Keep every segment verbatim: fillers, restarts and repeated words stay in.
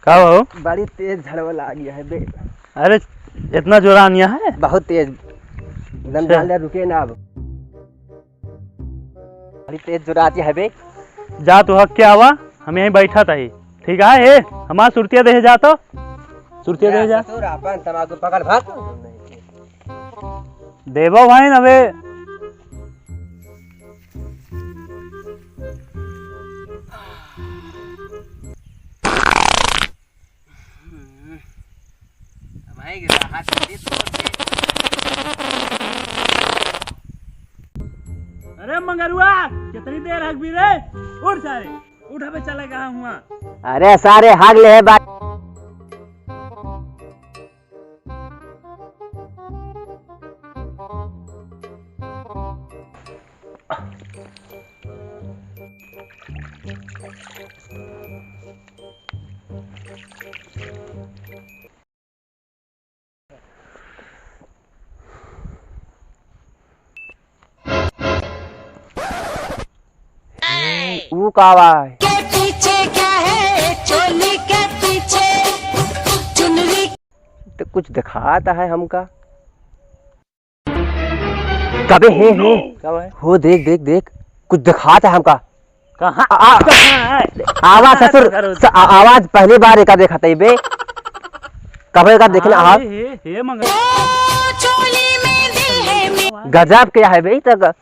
का हो? बड़ी तेज झड़वा लाग गया है बे। अरे, इतना जोर आनिया है? बहुत तेज। एकदम अच्छा। जान ले, रुके ना अब। बड़ी तेज जोर आती है बे। जा तू हक के आवा, हम यहीं बैठा था ही। ठीक है, ए, हमार सुरतिया देहे जा तो। सुरतिया देहे जा। ससुर, अपन तमाकू पकड़ भाग। देबो भाई नबे। भाई, राहत दे तोड़ दे। अरे मंगरुआ, कितनी देर हगबी रे? उठ सारे, उठ, अबे चले कहाँ हुआ? अरे सारे, हग ले बा- ऊ का बा? के पीछे क्या है? चोली के पीछे चुनरी। तो कुछ दिखाता है हमका। कबे हे, हे। का बा? हो, देख, देख, देख, कुछ दिखाता है हमका। कहाँ? आ, आ, कहाँ है? आवाज कहाँ ससुर, करो? स-, आ, आवाज पहली बार एका देखत है बे। कबे एका देखना आ, आप? हे, हे, हे मंगल। गजब क्या है बे तक?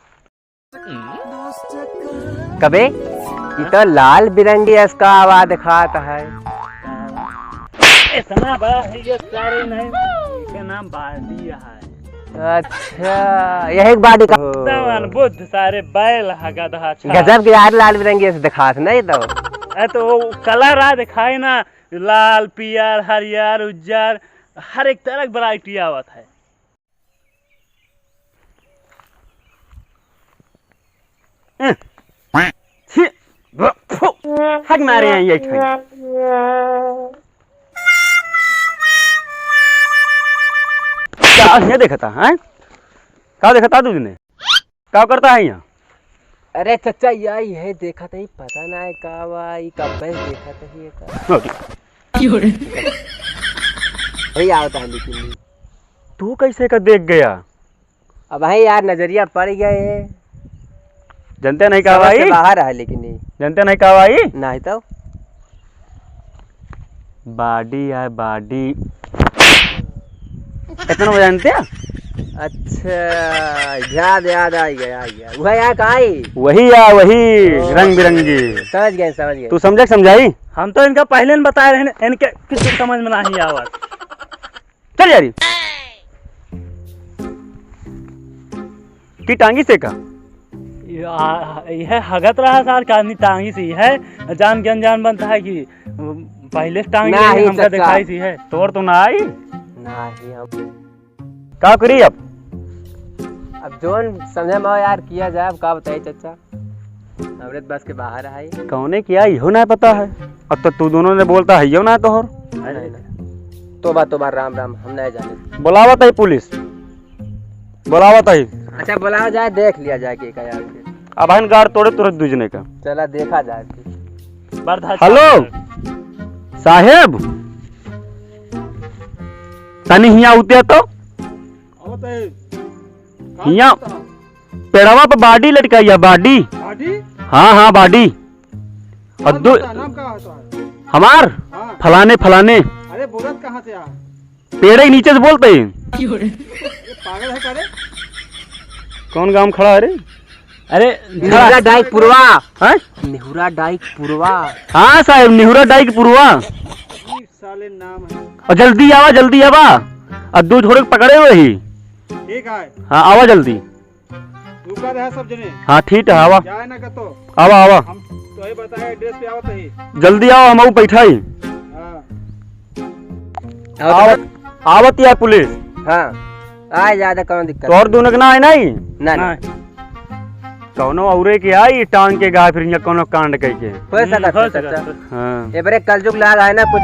कबे? ई तो लाल बिरंगी इसका आवाज खात है। इतना बड़ा है ये सारे नहीं, इसका नाम बाडी है। अच्छा, यही एक बाडी का। भगवान बुद्ध सारे बैल हा गधा छा। गजब के यार लाल बिरंगी ऐसे दिखात नहीं तो। अरे तो वो कलर आ दिखाए ना, लाल, पियर, हरियर, उज्जर, हर एक तरह की वैरायटी आवत है। हम्म। छी, ब-, फु, हक मारे हैं ये ठई। का ये देखता, हैं? का देखता तू ने? का करता है यहाँ? अरे चचा, या यही देखत ही, पता ना है का बा, ई कब्बे से देखत ही एका। क्यों रे? वही आवत है लेकिन। तू कैसे का देख गया? अब भाई यार, नजरिया पड़ गया ये। जनते नहीं का समझ से भाई? बाहर है लेकिन ये। जनते नहीं का भाई? नहीं तो। बाडी है, बाडी। कितना बजे जानते हैं? अच्छा, याद, याद आ गया, आ गया। वह यार का आई? वही या, वही ओ, रंग बिरंगी। समझ गए, समझ गए। तू समझे, समझाई? हम तो इनका पहले न बताए रहे, इनके कुछ समझ में नहीं आवत। चल यारी। की टांगी से का? या, यह हगत रहा सार का आदमी टांगी से है, जान के अनजान बनता है कि पहले से टांगी नहीं, रही, हमका चचा। दिखाई सी है। तोर तो ना आई? नहीं, हम का करी अब? अब जोन समझे में आवे यार, किया जाए, अब का बताई चचा, हमरे बस के बाहर है। कौने किया, इहो ना पता है। अब तो तू दोनों ने बोलता है, यो ना तोहर। नहीं, नहीं। तोबा, तोबा, राम, राम, हम नहीं जाने। बुलावत है पुलिस, बुलावत है। अच्छा, बुलावा जाए, देख लिया जाए के का यार। अब हन गाड़ तोड़े तुरंत दूजने का। चला, देखा जाए फिर। बर्दाश्त हेलो, कर। साहेब, तनी हियाँ उतिया तो। आवत है। हियाँ। पेड़वा पे बाडी लटकाई है, बाडी। बाडी? हाँ, हाँ, बाडी। और नाम दो बता, नाम का है तुम्हारा? हमार? हाँ। फलाने, फलाने। अरे, बोलत कहाँ से आ? पेड़े के नीचे से बोलते हैं। ये पागल है का रे? कौन गाँव खड़ा है रे? अरे, निहुरा डाइक पुरवा। हैं? निहुरा डाइक पुरवा। हाँ साहेब, निहुरा डाइक पुरवा। अजीब साले नाम है। और जल्दी आवा, जल्दी आवा। और दो झोरे पकड़े हुए ही। ठीक है। हाँ, आवा जल्दी। रुका रहा सब जने। हाँ, ठीक है, आवा। जाए ना कतो। आवा, आवा। हम तो ही बताए एड्रेस पे आवत ही। जल्दी आवा, हम आऊ बैठा ही। हाँ। आवत, आवत या पुलिस। हाँ। आ ज्यादा कौनो दिक्कत तोर नहीं। दोनों के ना है नहीं? ना, ना। ना। कौनो औरे के आई टांग के गा फिर यहाँ कौनो कांड कह के। हो सकत, हम्म, हो हो सकत। सकत। हाँ। ए बरे कलजुग लाग है ना कुछ।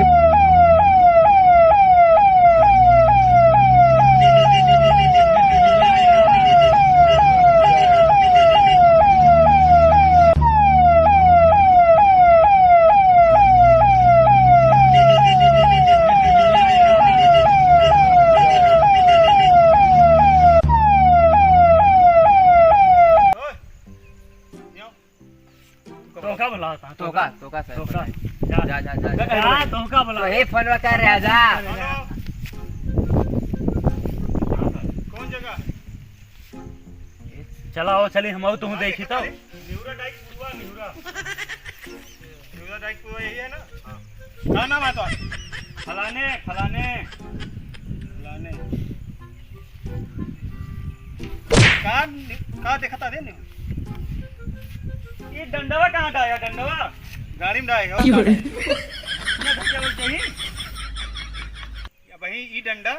जा, जा, जा, जा। जा, तोहका बोला। तो हे फोनवा कर रहा जा। कौन जगह? चला हो, चली, हम आऊ तुहूँ देखी तो। निहुरा डाइक पुरवा, निहुरा। निहुरा डाइक पुरवा यही है ना? हाँ। का नाम है तो? फलाने, फलाने। फलाने। का, का देखता रे ने? ये डंडवा कहाँ डाया, डंडवा? गाड़ी में डाए हो। ये भैया बोलते ही। या वही ई डंडा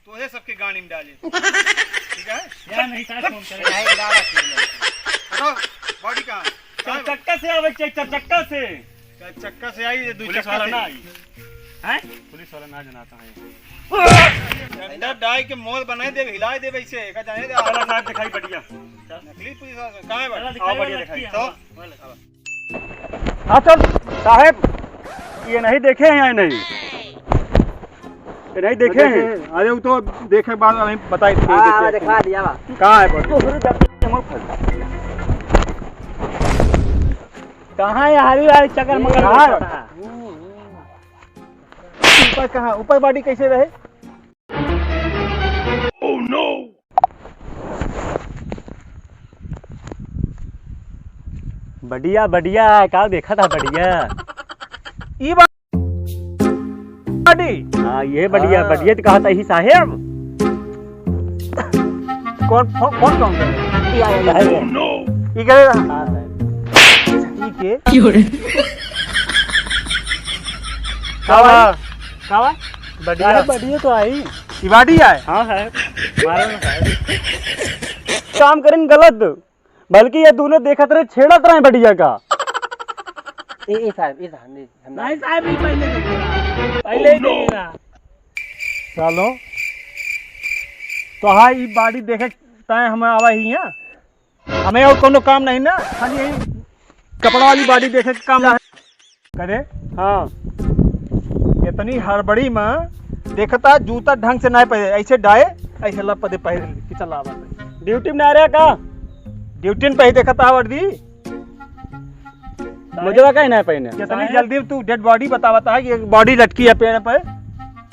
तोहे सबके गाड़ी में डाले। ठीक है? या नहीं साहब, फोन करे। नहीं, डाला क्यों नहीं? बताओ, बॉडी कहाँ है? चार चक्का से आवे, चार, चार चक्का से। चार चक्का से आई, ये दो पुलिस चक्का वाला से। ना आई। हैं? पुलिस वाला ना जनाता है। डंडा डाई के मोल बनाए देब, हिलाए देब ऐसे, का जाने दे। चला साहब, दिखाई बढ़िया। नकली पुलिस वाला, कहाँ है चला, बॉडी? दिखाई आओ, बढ़िया बढ़िया, दिखाई। दिखाई। तो? हाँ, चल, साहेब, ये नहीं देखे हैं या नहीं? ये नहीं देखे हैं? देखे हैं। अरे, वो तो देखे बाद में बताई थे, हाँ, देखे हाँ, हैं। दिखा दिया बा। कहाँ है बॉडी? तू शुरू जब से मुँह फंस। कहाँ है हरी वाली चक्कर मकर कहाँ है? लगता है? ऊपर कहाँ? ऊपर बॉडी कैसे रहे? बढ़िया, बढ़िया, का देखा था बढ़िया? ई बा-, बॉडी। हाँ, ये बढ़िया, हाँ। बढ़िया तो कहा था ही साहेब। कौन, कौन, कौन काम कर रहे हैं? ई आया, ई आया। ई करे रहा? हाँ, साहेब। ई के? का बा? का बा? बढ़िया। अरे, बढ़िया तो आई। ई बॉडी आए? हाँ, साहेब। मारो ना, साहेब। काम करें गलत, बल्कि ये दोनों देखत रहे, छेड़त रहे बढ़िया का। ए, ए, साहेब, ए, साहेब, नहीं, हम ना नहीं, साहेब, ई पहले देखे रहा। पहले ही देखे रहा। चलो, तो हाँ, ई बॉडी देखे ताए हम आवा ही यहाँ। हमें और कोनो काम नहीं ना, खाली यही कपड़ा वाली बॉडी देखे के काम है। करे? हाँ। इतनी हड़बड़ी में देखता, जूता ढंग से नहीं पहने, ऐसे डाए, ऐसे लप दे पहन के चला आवत है। ड्यूटी में ना रहा का? ड्यूटी में पहले देखता वर्दी। मुझे लगा ही नहीं पहने। कितनी जल्दी तू डेड बॉडी बतावता है कि एक बॉडी लटकी है पेड़ पर,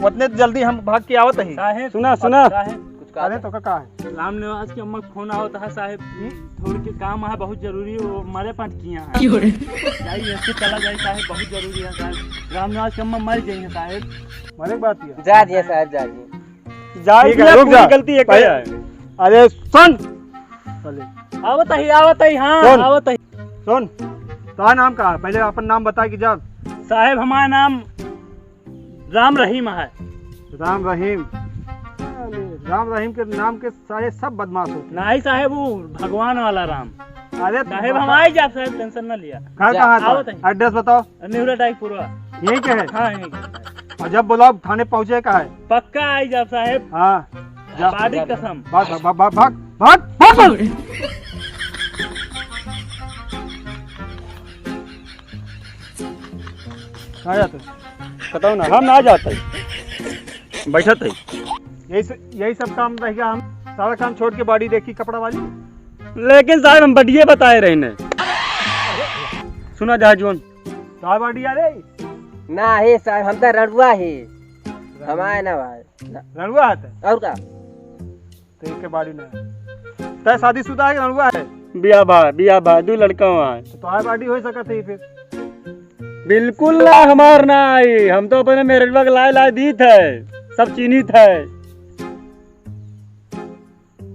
उतने जल्दी हम भाग के आवत ही। साहेब, सुना, सुना। साहेब। कुछ कहा अरे था? तो का, का है? राम निवास के अम्मा के फोन आवत है साहेब, हम्म? थोड़ी के काम है, बहुत जरूरी, वो मरे पाट किया है। क्यों रे? जाइए, ऐसे चला जाए साहेब, बहुत जरूरी है साहेब। राम निवास के अम्मा मर गई है साहेब। मरे के बात किया? जा दिया साहेब, जा दिया। जा ठीक है, दिया, रुक पूरी जा। गलती है, पहले, क्या है? अरे सुन। पहले। आवत ही, आवत ही, हाँ, सुन। आवत ही। सुन, तोहार नाम का है? पहले अपन नाम बता के जा। साहेब, हमारा नाम राम रहीम है। राम रहीम। अरे, राम रहीम के नाम के सारे सब बदमाश होते हैं। नहीं साहेब, वो भगवान वाला राम। अरे, साहेब, हम बता। आई जाब साहेब, टेंशन ना लिया। घर जा, कहाँ था? आवत है। एड्रेस बताओ। नेहुरा डाइक पुरवा। यहीं के है? हाँ, यहीं के। और जब बुलाओ, थाने पहुँचे का है? पक्का आई जाब साहेब। हाँ, जा। बाडी कसम। भाग, भाग, भाग। कहाँ जाते हो? बताओ ना, हम ना जाते। बैठत है। यही स-, यही सब काम रह गया, हम सारा काम छोड़ के बॉडी देखी कपड़ा वाली। लेकिन साहेब, हम बॉडिये बताए रहे ने। सुना जा जोन। का बॉडी आ रे? ना हे साहेब, हम तो रड़ुआ ही। हमारे ना भाई। ना। रड़ुआ है तो? और का? तो एक के बॉडी ना है। तय शादीशुदा है कि रड़ुआ है? बिया बा, बिया बा, दो लड़का वहाँ है। तो तोहार बॉडी हो सकत है फिर। बिल्कुल ना, हमार ना आई। हम तो अपने मेहररुआ के लाए, लाए दीत है, सब चीन्हित है।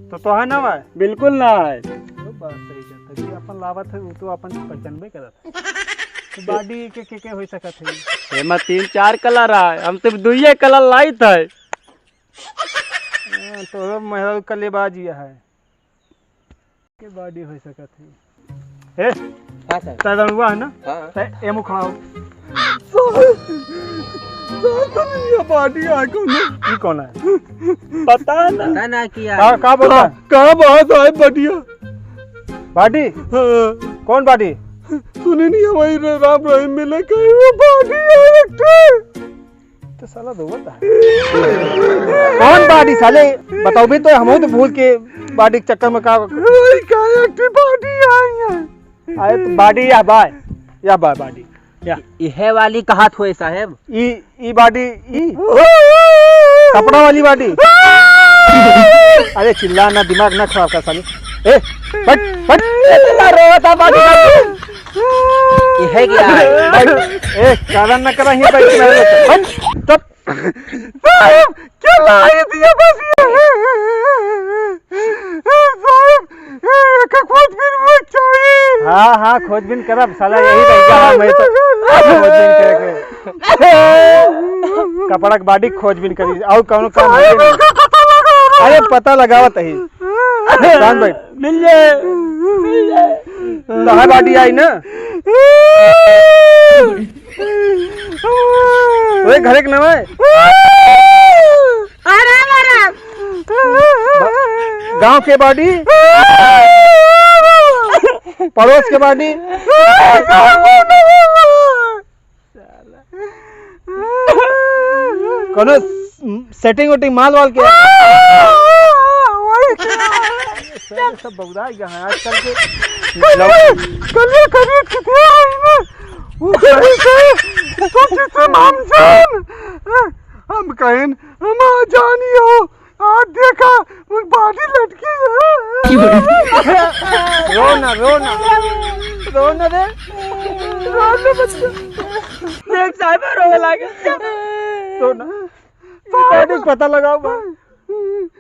तो तोहार ना आए? बिल्कुल ना आए। तो बात सही कहता है, जे अपन लावत है, वो तो अपन पहचानबे करत है। तो बॉडी के, के, के हो सकत है? एमा तीन चार कलर आए, हम सिर्फ दुइये कलर लाइत है। हाँ, तो मेहरारू कलेबाज ये है। के बॉडी हो सकत है। ए, हाँ सर। तै रड़ुआ है ना? हाँ। तै एमो खड़ा हो। ये बॉडी आ कौन है? ई कौन है? पता ना। पता ना किया। का, का बोला? कहाँ बात है बढ़िया? बॉडी? हाँ। कौन बॉडी? सुने नहीं, हमारी राम रहीम मिले कहीं, वो बॉडी है एक ठे। तो साला दो बता। कौन बॉडी साले? बताओ भी तो, हम तो भूल के बॉडी के चक्कर में का। ओए, का एक ठे बॉडी आई है। अरे तो बॉडी या बाय, या बाय बॉडी। क्या? इहे वाली कहत होए साहेब। ई, ई body, ई कपड़ा वाली body। अरे चिल्ला ना, दिमाग ना खराब कर साली। ए, हट, हट। इतना रोता body का। इहे क्या है? हट। ए, कारण ना करा, ये बैठ के हट, चुप। साहब, क्या लाई दिया बस ये? साहब, एका खोजबीन होए चाहिए। हाँ, हाँ, खोजबीन करब, साला यही रह गया, हाँ, मैं तो खोजबीन करे के। कपड़ा के body खोजबीन करी, और कौनो काम साहब, है नहीं। एका पता लगा। अरे, पता लगावत ही। शांत बैठ। मिल जाए, मिल जाए। तोहार body आई ना? ओए, घरे के नाम है? आराम, आराम। गांव के body? पड़ोस के body? कोनो setting वेटिंग माल वाल के? वही। सारे सब बौराई गए हैं आजकल के। कल, कल खरीद के दे रही ना। वो कहीं से, सोचे से हम जान। हम कहें, हम आ जानी हो। आज देखा, वो body लटकी है। रो ना, रो ना। रो ना रे। रो ना बच्चा। देख साहब, रोवे लागे। रो ना। ये body के पता लगाओ बा।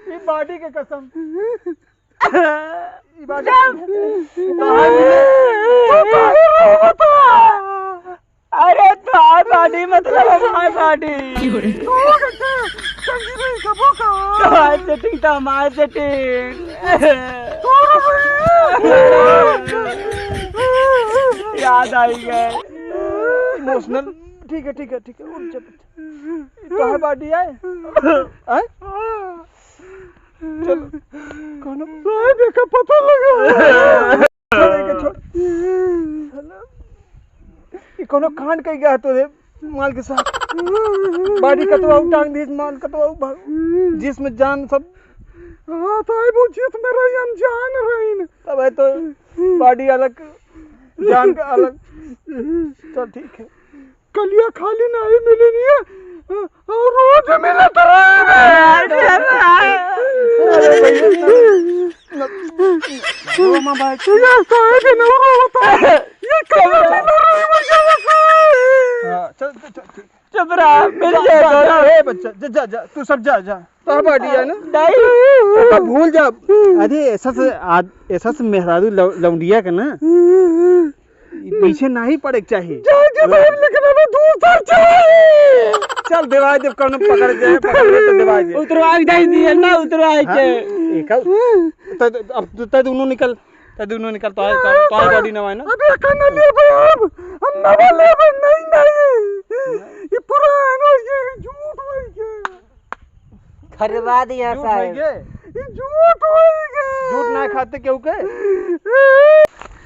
ये body के कसम। ई बात तू काहे रोवत बा? अरे, तोहार body मतलब हमार body। तोहार setting तो हमार setting। याद आई गए। Emotional। ठीक है, ठीक है, ठीक है, उठ जा, उठ जा। तोहार body है? हैं? चल, कौनो साहब, एका पता लगा। छोड़, एका छोड़। ई कौनो कांड कई गया तो रे, माल के साथ। Body कतवा टांग दीस, माल कतवा भाग। जिसम जान सब। हाँ, तो आई वो जिसम रही, हम जान रही न। तब है तो body अलग, जान का अलग। चल, ठीक है। कलिया खाली नहीं मिलनी है, और रोज मिलत रहे। ये काहे के नौरा होता है? ये कलिया खाली नहीं मिल जाएगा। हाँ, चल, चल, चल, ठीक। चुप रहा, मिल जा, जाए जा, दोनों। ए बच्चा, जा, जा, जा, तू सब जा, जा। तो body है ना? नहीं। ओका भूल जा। अरे, ऐसा से आद-, ऐसा से मेहरारू लौ-, लौंडिया के ना, पीछे नहीं पड़े के चाहिए। जाए के साहब, लेकिन हमें दूसर चाहिए। चल, देवाई देव, कौनो पकड़ के, पकड़ के तो देवाई देव। उतरवाई दे दिए ना, उतरवाई हाँ? के। एक, तो, तो, अब तो, तो दोनों निकल, तो दोनों निकल, तो, तो, तो body नवा है ना? अबे, एका न लेबे अब, हम नवा लेबे, नहीं, नहीं। ये पुराना, ये झूठ भाई के। खरवा दिया झूठ साहब। होई गे? ई झूठ होई गे। झूठ ना खाते केहू के?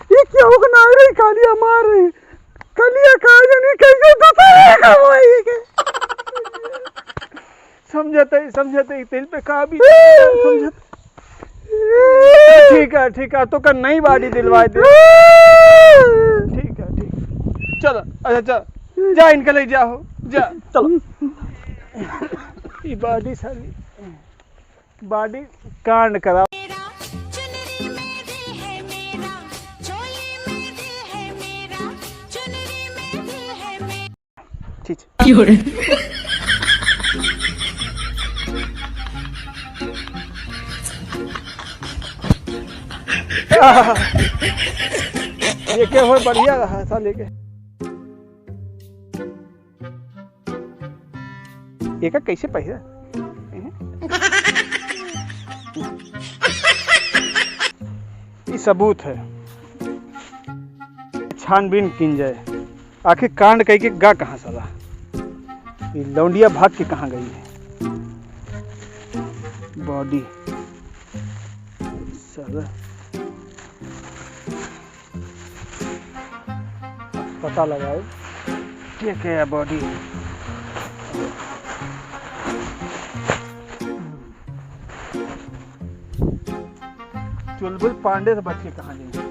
ई केहू के ना रही, खाली हमार रही। कलिया खा जानी कैसे दूसरे का होई गे। समझते, समझते, तेल पे का भी समझते। ठीक है, ठीक है, तो कर नई body दिलवाए दे। ठीक है, ठीक है। चलो, अच्छा, चल, जा, इनका ले जाओ, जा। चलो। ई body साली, body कांड करा। मेरा, चुनरी मेरी है मेरा, चोली मेरी है मेरा, चुनरी मेरी है मेरा। ठीक। की हो रे? ये के हो बढ़िया रहा था लेके। एका कैसे पहिरा? ई सबूत है। छानबीन कीन जाए, आखिर कांड कई के गा कहाँ साला? ई लौंडिया भाग के कहाँ गई है? Body साला। पता लगाए, के के है body। चुलबुल पांडे से बच के कहाँ जाएंगे?